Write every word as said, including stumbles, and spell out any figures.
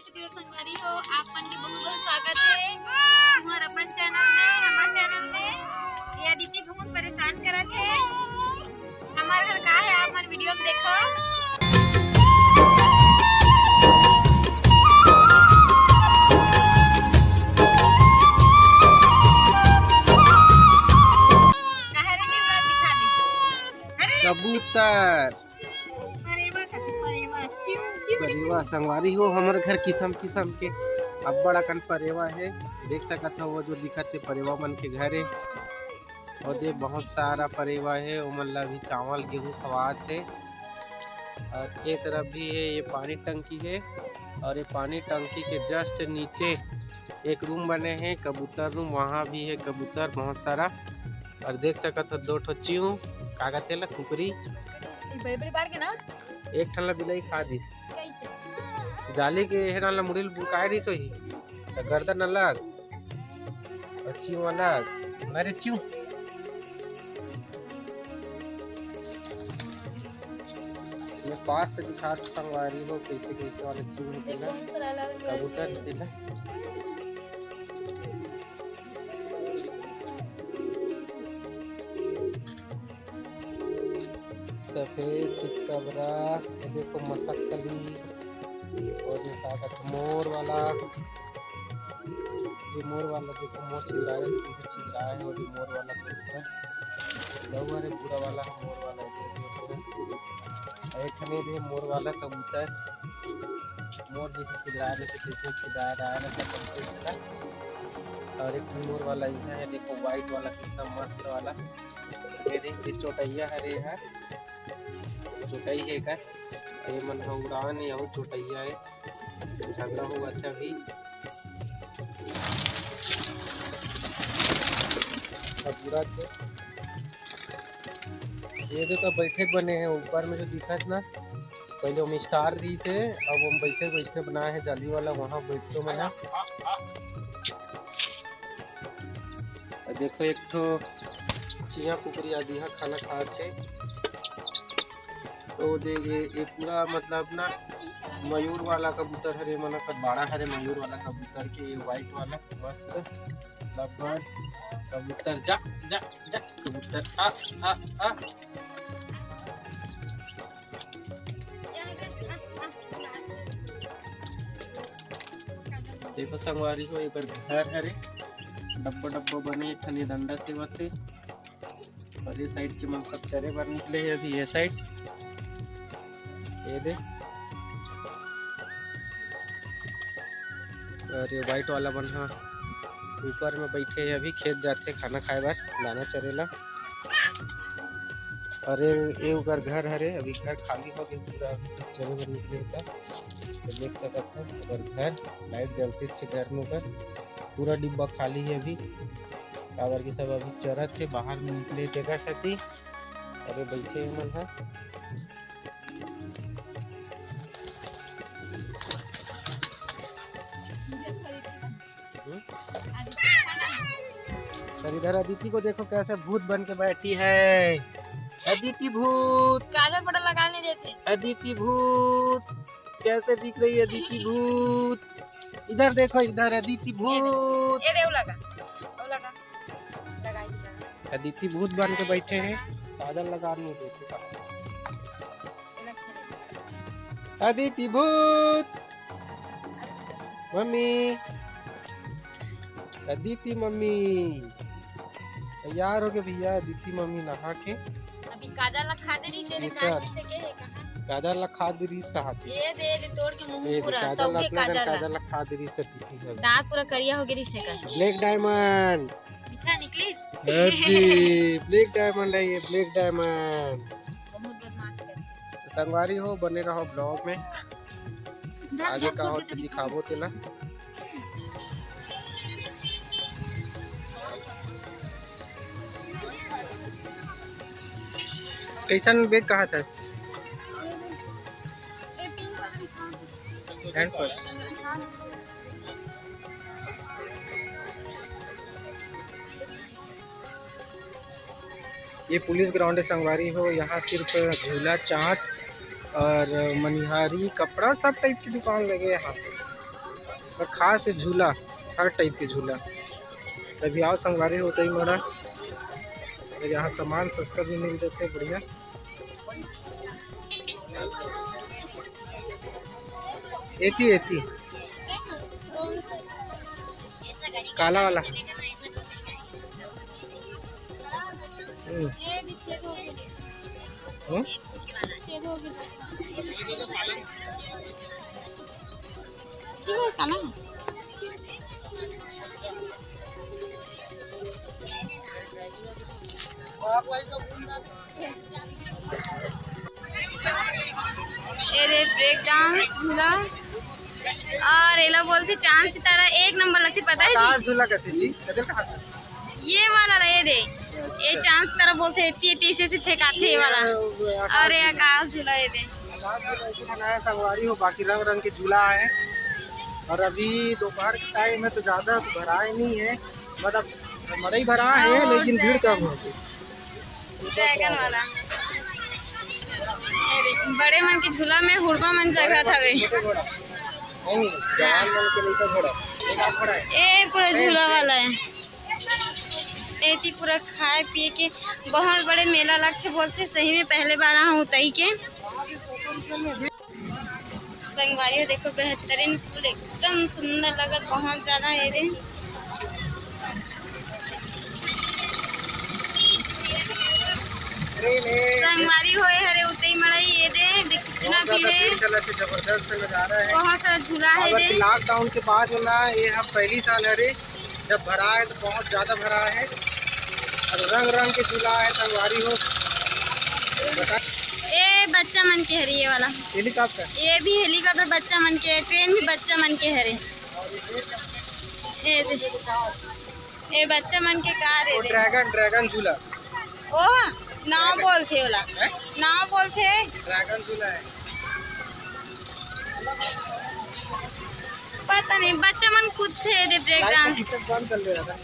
संगवारी हो, आप मन के बहुत बहुत स्वागत है तुम्हार अपन चैनल में, हमार चैनल में। ये अदिति बहुत परेशान करत है। हमार घर का है, आप मन वीडियो में देखो। कहाँ रे, मेरे बात दिखा दे। अरे, कबूतर। परेवा खातिर परेवा, चिऊ, चिऊ। परेवा संगवारी हो, हमर घर किसम किसम के अब्बड़ अकन परेवा हे। देख सकत हो, वो जो दिखत हे, परेवा मन के घर हे। और ये बहुत सारा परेवा हे, ओमन ला भी चावल गेहूं खवात हे। और ये तरफ भी हे, ये पानी टंकी हे। और ये पानी टंकी के just नीचे एक रूम बने हे, कबूतर रूम, वहाँ भी हे कबूतर बहुत सारा। और देख सकत हो, दो ठो चिऊ, का कथे ला, कुकरी। बड़े बड़े बार के ना? एक ठन ला बिलाई खा दिस। कैसे? जाली के हेरा ला मुड़ी ल बुकाए रहिस होही, त गर्दन अलग, और चिऊ अलग। अरे चिऊ, मैं पास से दिखा सकता हूँ, आ रही हो कैसे कैसे वाले चिऊ निकला, कबूतर निकला। सफेद चितकबरा, ये देखो मसकली, और ये का कहते मोर वाला, ये मोर वाला देखो, मोर चिल्ला रहे हैं, चिल्ला रहे हैं, और ये मोर वाला कबूतर, लौवा रे भूरा वाला, मोर वाला, ये देखो। और एक ठने ये मोर वाला कबूतर, मोर जैसे चिल्ला रहे थे, कितने चिल्ला रहा है, मतलब, और एक ठने मोर वाला ये है, देखो, व्हाइट वाला, कितना मस्त वाला। ये देख, ये चोटैया हरे है, चोटई हे का? ये मन ह उड़ान हे, अउ चोटैया हे, झगड़ा होवत हे अभी। अब उड़ात हे। ये दे तो बैठे बने हे ऊपर में जो दिखत ना, पहले हम स्टार दी थे, अब हम बैठे बैठे बनाए हैं जाली वाला, वहाँ बैठते मन ह। अउ देखो, एक ठो चिया कुकरी आदि ह खाना खात हे। तो दे ये, ये पूरा मतलब ना मयूर वाला कबूतर हरे, मन कर बाड़ा हरे मयूर वाला कबूतर के, ये व्हाइट वाला मस्त लफड़ कबूतर। जा, जा, जा कबूतर, आ, आ, आ। देखो संगवारी हो, एकर घर हरे, डब्बा डब्बा बने, एक ठन ये डंडा सेवत हे। और ये साइड के मन सब चरे बर निकले हे अभी, ये साइड, ये दे। और ये व्हाइट वाला मन ह ऊपर में बैठे हे, अभी खेत जाथे खाना खाए बर, दाना चरे ला। और ये, ये ओकर घर हरे, अभी घर खाली हो गए पूरा, अभी तक चरे बर निकले हे त। तो देख सकत हो, ओकर घर, लाइट जलती से घर में, ओकर पूरा डिब्बा खाली हे अभी, काबर के सब अभी चरत हे, बाहर में निकले तेकर सेती। अरे बैठे हे मन ह। हम्म? और इधर अदिति को देखो कैसे भूत बन के बैठी है। अदिति भूत। काजल पटा लगा नहीं देते। अदिति भूत, कैसे दिख रही है अदिति भूत? इधर देखो, इधर अदिति भूत। ये दे, वो लगा, वो लगा, लगा, लगा। अदिति भूत बन के बैठे हैं, काजल लगा नहीं देते। अदिति भूत, मम्मी, अदिति मम्मी, तैयार हो गए भैया, अदिति मम्मी नहा के। अभी काजल ला खा दे रही से, ये काजल कर। से के है कहाँ? काजल ला खा दे रही से हाथ। ये दे, दे तोड़ के मुंह ये दे, पूरा, काजल ला सबके अपना काजल ला। काजल ला खा दे रही से अदिति सब। दांत पूरा करिया हो गई से का। Black diamond. दिखा निकली। अरे, ब्लैक डायमंड है ये, ब्लैक डायमंड। बहुत बदमाश है। तो संगवारी हो, बने रहो ब्लॉग में, आगे का हो तो दिखाबो तेला। कैसन बैग कहा था? Hand purse. ये पुलिस ग्राउंड है संगवारी हो, यहाँ सिर्फ झूला, चाट और मनिहारी, कपड़ा, सब टाइप की दुकान लगे यहाँ पे। और खास ये झूला, हर टाइप के झूला। कभी आओ संगवारी हो, उतई मड़ा, तो यहाँ सामान सस्ता भी मिल जाते, बढ़िया। एती, एती। काला वाला। हम्म। हम्म? ठीक है, काला। ए रे, ब्रेक डांस झूला, और एला बोलथे चांद सितारा, एक नंबर लगथे, पता है जी? झूला कहते जी, कदल कहाँ था? ये वाला रे, ये दे, ये चांद सितारा बोलथे, एती एती ऐसे ऐसे फेंकाथे ये वाला। अरे आकाश झूला, ये दे। आकाश झूला ऐसे बनाया संगवारी हो, बाकी रंग रंग के झूला है। और अभी दोपहर के टाइम है तो ज़्यादा तो भराए नहीं है, मतलब मड़ई भरा है, हाँ, लेकिन भीड़ कम हो गई। ड्रैगन वाला। ये देख, बड़े मन के झूला में हुड़बा मन जगह हवे। नहीं, जवान मन के लिए तो घोड़ा। एक आध घोड़ा है। ए पूरा झूला वाला है। एती पूरा खाए पिए के बहुत बड़े मेला लगथे बोलथे, सही में पहले बार आहूँ उतई के। संगवारी हो देखो, बेहतरीन फूल, एकदम सुंदर लगत, बहुत ज्यादा। ये दे संगवारी हो, ए हरे उतई मड़ई, ये दे देख कितना भीड़ है, जबरदस्त नजारा है। बहुत सारा झूला है। लॉकडाउन के बाद में ना, ये हम पहली साल हरे जब भरा है तो बहुत ज्यादा भरा है और रंग रंग के झूला है संगवारी हो। ए बच्चा मन के हरे ये वाला हेलीकॉप्टर, ये भी हेलीकॉप्टर बच्चा मन के, ट्रेन भी बच्चा मन के हरे। ए दे, ए बच्चा मन के कार है। ड्रैगन, ड्रैगन झूला। ओ नाव बोलथे ओला, नाव बोलथे। ड्रैगन झूला है। पता नहीं, बच्चा मन कूदथे दे ब्रेक डांस। बंद कर ले रहा था।